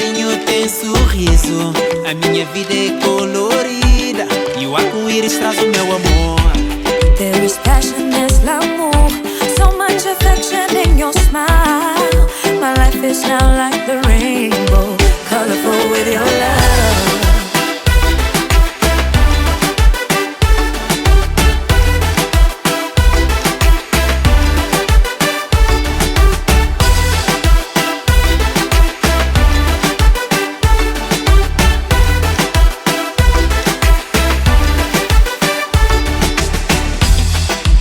passarinho tem sorriso. A minha vida é colorida e o arco-íris traz o meu amor. There is passion, there's l'amour, so much affection in your smile. My life is now like the rainbow, colorful with your love.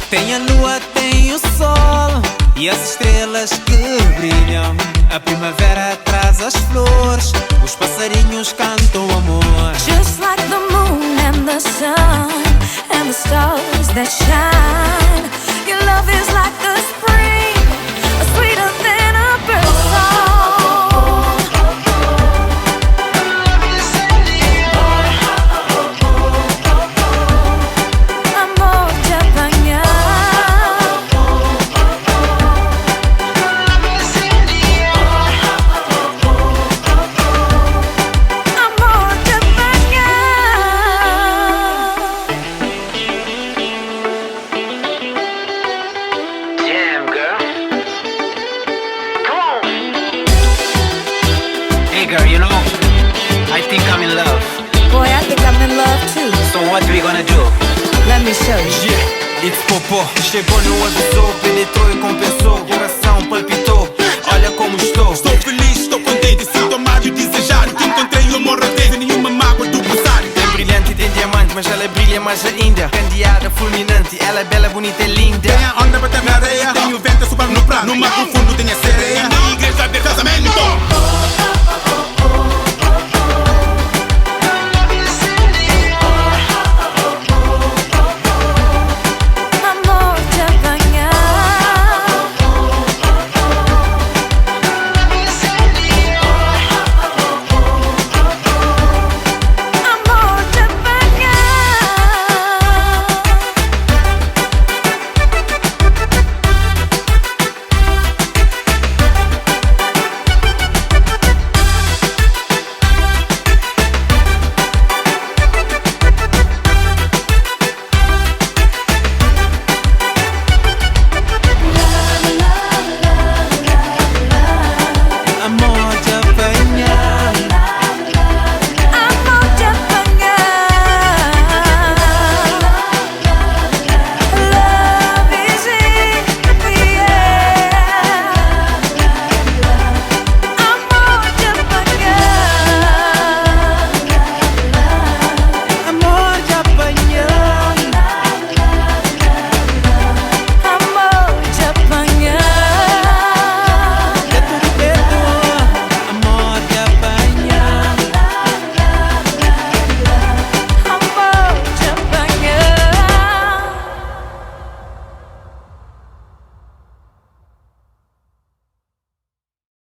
Tem a lua, tem o sol e as estrelas que brilham. A primavera traz as flores, os passarinhos cantam amor. Just like the moon and the sun and the stars that shine. Your love is like the spring, sweeter than a bird song. Amor de apanhar. Amor de apanhar. Damn, girl. Come on. Hey, girl, I think I'm in love. Boy, I think I'm in love too. So what we gonna do? Let me show you. Yeah, it's Popó. Chegou, não avisou, penetrou e compensou. Coração palpitou, olha como estou. Estou feliz, estou contente, sinto amado e desejado. Que encontrei o amor até sem nenhuma mágoa do passado. Tem brilhante e tem diamante, mas ela brilha mais ainda. Candeada, fulminante, ela é bela, bonita e linda.